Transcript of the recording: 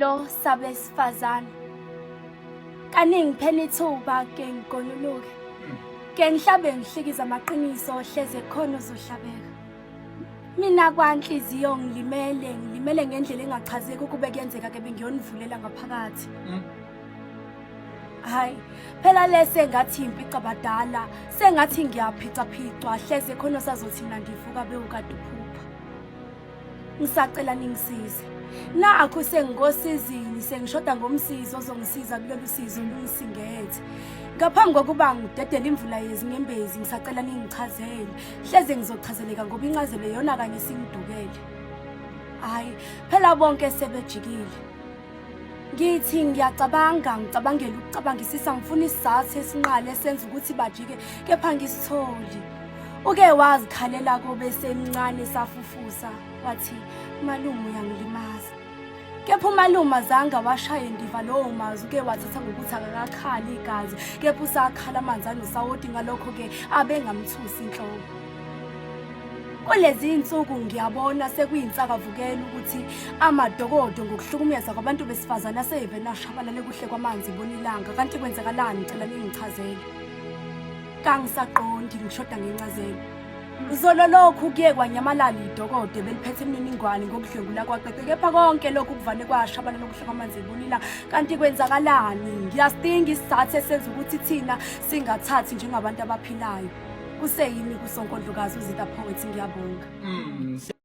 Lo sabesifazane. Kaningi phela ithuba ke ngigonuluke. Ke ngihlabe ngihlikiza amaqiniso hleze khona uzohlabeka. Mina kwanhliziyo ngilimele, ngilimele ngendlela engachazeki ukube kuyenzeka ke bengiyonivulela ngaphakathi. Hayi, phela le sengathi impicabadala, sengathi ngiyaphicaphicwa hleze khona osazothi mina ngivuka bewukade uphupha. Ngisacela ningisize. Nakhu sengikosizini sengishoda ngomsizi ozongisiza kulolu sizi olungisingethe. Ngaphambi kokuba ngidedele imvula yezinyembezi ngisacela ningichazele. Hleze ngizochazeleka ngoba incazelo iyona kanye singidukele. Hayi, phela bonke sebejikile. Ngithi ngiyacabanga ngicabangela ukucabangisisa ngifuna isizathu esinqale esenza ukuthi bajike kepha ngisitholi. Uke wazikhalela kobe semncane safufusa wathi malume uyangilimaza. Kepha umalume azange awashaye ndiva lowo mazwi uke wathatha ngokuthi akakakhali igazi kepha usakhala amanzi anosawoti ngalokho-ke abengamthusi inhloko. Kulezi insuku ngiyabona sekuyinsakavukela ukuthi amadokodo ngokuhlukumeza kwabantu besifazane asevele ashabalale kuhle kwamanzi bona ilanga kanti kwenzekalani ngicela ningichazele. Kangisaqondi ngishoda ngencazelo. Zolo lokhu kuye kwanyamalala idokodo ebeliphethe imininingwane ngokudlwengula kwaqeqe kepha konke lokhu kuvane kwashabalala kuhle kwamanzi ebona ilanga kanti kwenzakalani ngiyasidinga isizathu esenza ukuthi thina singathathi njengabantu abaphilayo. Kuseyimi kusonkondlokazi uZita Poet ngiyabonga.